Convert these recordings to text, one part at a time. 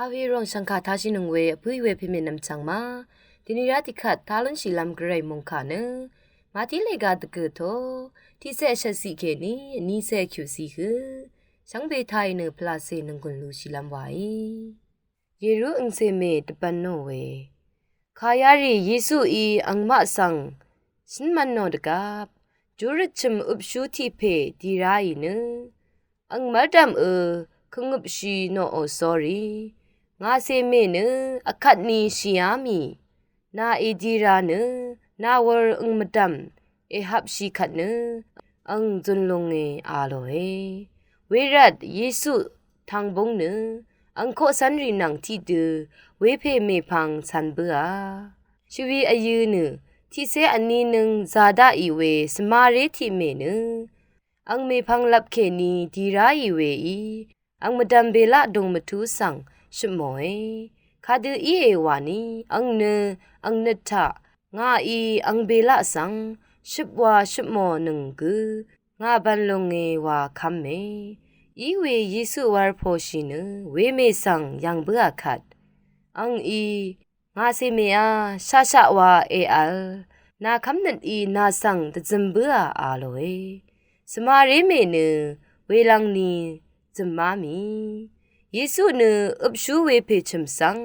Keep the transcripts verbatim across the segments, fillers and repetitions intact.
Aweròng shvngkà tashìnøng we vpǿì we pèmè nvmchvng ma. Dvni rá tiqkvt talúnshìlv́m gvray mòngkà nø Mati lèga dvgø̀ to tiqcé vshvt ciq kèní vnícé vkyuq ciq hø shvngbe tayì nø pvlacè nònggùn lushìlv́m wàí. Yèrú angcè mè dvbv̄n nò we. Kà yarì Yesuí angmaq svng shǿn mv̄n nò dvgvp júrøt chø̀m øpshú tiq pè di ráì nø ang mv́rdv̀m ø kvngøpshì nòò sórí. Ngàcè mè nø vkvt ni shìá mì. Nà èdi ra nø nà wur ang mvdv̀m èhapshì kvt nø ang zunlunge a lòe. Wervt Yesu tang búng nø ang koqcv́nrì nvng tiqdø wepè mèpvng cv̄n bǿà. Shvwi vyø̄ nø tiqcé vní nøng zā daqì we svmaré tiq mè nø ang mèpvng lvp kèní di ráì weí ang mvdv̀m belaq dung mvtú svng shøpmòe. Kadø íe wàní ang nø ang nøt taq ngàí ang belaq svng shøp wa shøpmò nøng gø ngà bv̄n lunge wa kv́me. Iwe Yesu wur pòshì nø wemè svng yv̀ng bǿà kvt angí ngàcè mèá shaqshaq wa èvl nà kv́mnøt í nà svng dvzøm bǿà a lòe. Svmaré mè nø welv̄ng ni zø̀má mì. Yesu nø øpshú wepè chø̀m svng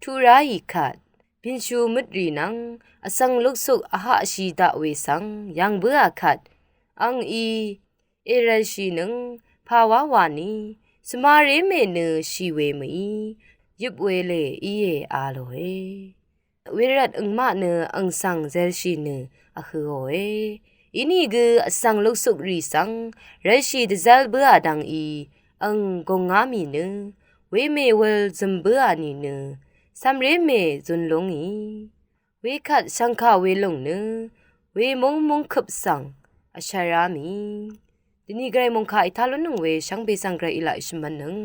tuq ráì kvt bìnshú møtrì nvng vsvng luksuk vhaqshì daq we svng yv̀ng bǿà kvt angí èrvlshì nøng pàwá wàní svmaré mè nø shì we mø̀í yøp we lè íe a lòe. Wervt angmaq nø ang svng zv̄lshì nø vhøòe. Inìgø vsvng luksukrì svng rvlshì dvzv́l bǿà dvngí ang gùngá mì nø wemè wul zø̀m bǿà nìnø cv̀mré mè zunlúngì. Wekvt shvngkà welùng nø wemúng mungkøp svng vshvrá mì. Dvni gvray mòngkà ètá lúnnøng we shvngbe svng gvray í laq èshø̀m mv̄nnøng.